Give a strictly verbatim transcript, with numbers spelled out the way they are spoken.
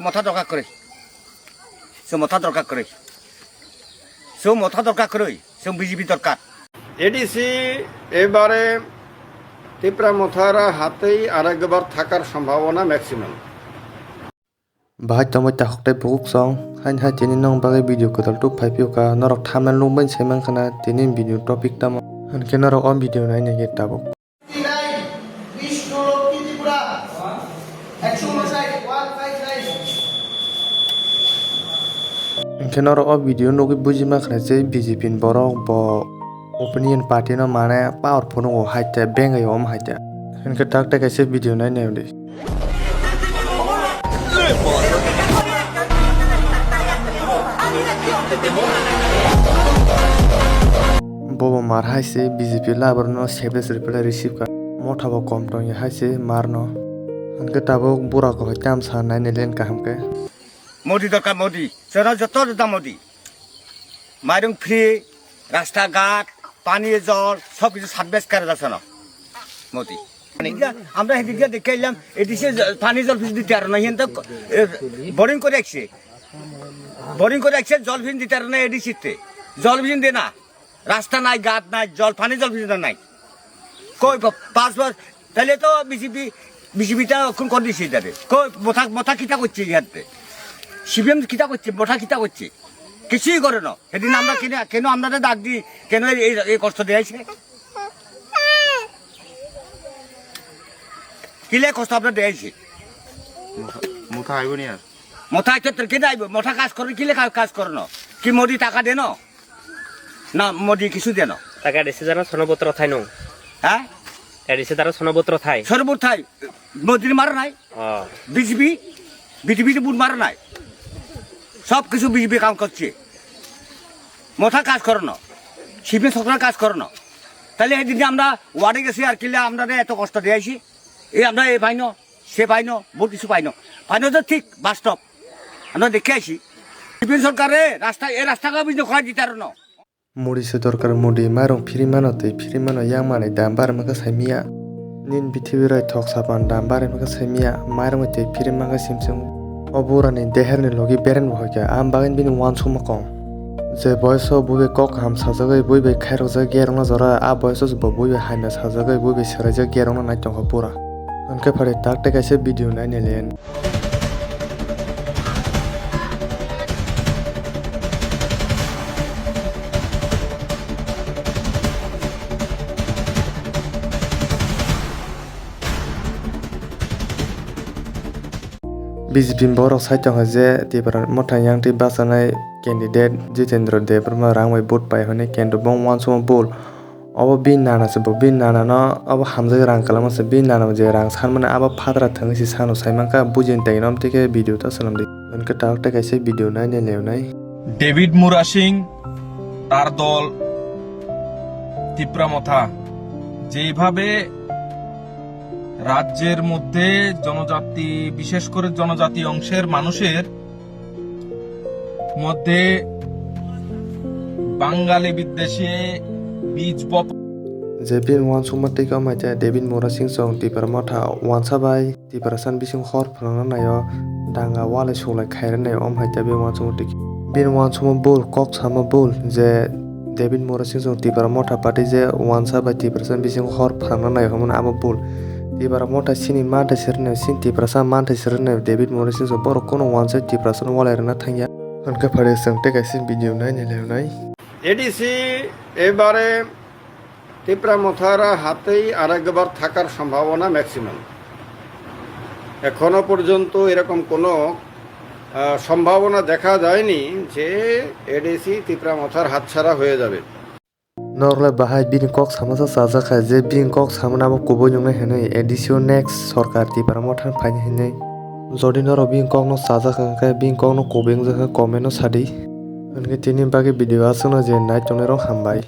Motha dorkar kwrwi. Chwng motha dorkar kwrwi. Chwng motha dorkar kwrwi. Chwng B J P dorkar. A D C এবারে তিপ্রা মথার হাতেই আরেকবার থাকার সম্ভাবনা maximum. Bahai tongwi takhuk tei bukhuk song, haini hai tini nwng bagwi video kwtal tubuk phai phiyokha, norok thumbnail nukbai sai mankha na tini video topic tamo, hinkhe norok o video naina nai tabuk. Bishnu Lakshmi Tripura, একশো ঊনষাট, one five nine. Hinkhe norok o video nugwi buji mankha je B J P ni borok bo opinion party no mane power phunukgo hai te bengai omo hai te. Hinkhe tak tei kaisa video nai nai di. Bobo mar hai se B J P laborno sebesh reply receive ka. Motha bo kom tong ya hai se marno. Hinkhe tabuk bura ko tam sa nai nai len kaham khe. Modi dorkar, Modi. Chwra joto joto Modi. Mairung free, rasta ghat, pani jol, sob kichu service kare da chwra. Modi. আমরা হেদিকে দেখে এলাম, এডিসি জ-, পানি জল ফিস দিতে পারে না, এখান তো, এ, বোরিং করে রাখছে। বোরিং করে রাখছে, জল ফিস দিতে পারে না এডিসিতে। জল ফিস দেয় না। রাস্তা নাই, ঘাট নাই, জল, পানি জল ফিস নাই। কই পা-, পাঁচ বছর, তাহলে তো বিজেপি, বিজেপিটা এখন করে দিছে তাদের। কই মোটা, মোটা কিতা করছে ইহাতে? সিপিএম কিতা করছে? মোটা কিতা করছে? কিছুই করে না। সেদিন আমরা কেন, কেন আপনাদের ডাক দিই? কেন এই, এই, এই কষ্ট দেওয়া হয়েছে? কিলে কষ্ট আপনার দেওয়া হয়েছে? মোটা, মোটা আইব নি আর? মোটা আইতে তোর কেন আইব? মোটা কাজ করে, কিলে কা-, কাজ করে না? কি মোদি টাকা দেন? না, মোদি কিছু দেন? তাকে এডিসি দ্বারা সনপত্র থাই নং। হ্যাঁ? এডিসি দ্বারা সনপত্র থাই। সনপত্র থাই। মোদির মারা নাই। ও। বিজেপি, বিজেপি তো বুট মারা নাই। সব কিছু বিজেপি কাম করছে। মোটা কাজ করে না। সিপিএম সরকার কাজ করে না। তাহলে এই দিনে আমরা ওয়ার্ডে গেছি আর কিলে আমরা এত কষ্ট দিয়ে আইছি। এই আমরা এই পাই না, সে পাই না, বহুত কিছু পাই না। পাই না তো ঠিক বাস্তব। আমরা দেখে আইছি। সিপিএম সরকারে রাস্তা, এই রাস্তাঘাট বিঘ্ন করা দিতে পারো না। Modi se dorkar, Modi mairung phiri mano tei phiri mano yang manwi dam barwi mankha saimiya. Nini bithibi rai thok sapan dam barwi mankha saimiya, mairung tei phiri mankha simsung. O burani deherni logi beren bo hoikha, am bagwino bini uansukma kong. Je boyoso bui bai kok kaham sajagwi, bui bai khairokjak gerokna jora, a boyoso bo bui bai hamya sajagwi, bui bai swraijak gerokna nai tongkha bura. Hwnkhe phari tak tei kaisa video nainai len. B J P ni borok sai tongkha je Tipra Motha yang twi bachanai candidate Jitendra Debbarma rang bai vote pai hwnwi, kintu bo uansukma bul. Obo bini nana se bo, bini nana no obo hamjagwi rang kwlangma se, bini nana bo je rang sanmani abo phatra thwngwi se sano sai mankha, bujini tei nom twi khe video ta swnam di. Hwnkhe tabuk tei kaisa video nainai lewnai. David Murasing, তার দল তিপ্রা মথা যেভাবে রাজ্যের মধ্যে জনজাতি, বিশেষ করে জনজাতি অংশের মানুষের মধ্যে বাঙালি বিদ্বেষে বীজ বপন। Je bini uansukma tei khe omo hai khe David Murasing chwng Tipra Motha uansa bai Tiprasa ni bising hor phnangna naio, danga walai suklai khairwi naio, omo hai khe bini uansukma tei khe. Bini uansukma bul, kok sama bul je David Murasing chwng Tipra Motha party je uansa bai Tiprasa ni bising hor phnangna naio hwnmani abo bul. Tipra Motha chini manthai se rwnaio, chini Tiprasa manthai se rwnaio, David Murasing chwng borok kuno uansa Tiprasa no walai rwna thangya. Hwnkhe phari chwng tei kaisa video nainai lewnai. ADC এবারে তিপ্রা মথার হাতেই আরেকবার থাকার সম্ভাবনা ম্যাক্সিমাম। এখনো পর্যন্ত এরকম কোনো, আহ, সম্ভাবনা দেখা যায়নি যে এডিসি তিপ্রা মথার হাতছাড়া হয়ে যাবে। Norle bahai bini kok sama sa chajak kha je bini kok samani abo kubui nungnai hinwi A D C o next sorkar Tipra Motha ni phaini hinwi. Jodi norok bini kokno chajak kha hwnkhe bini kokno kubui wngjak kha comment o sadi. Hwnkhe tini bagwi video aswkno je nai tongnai rok hambai.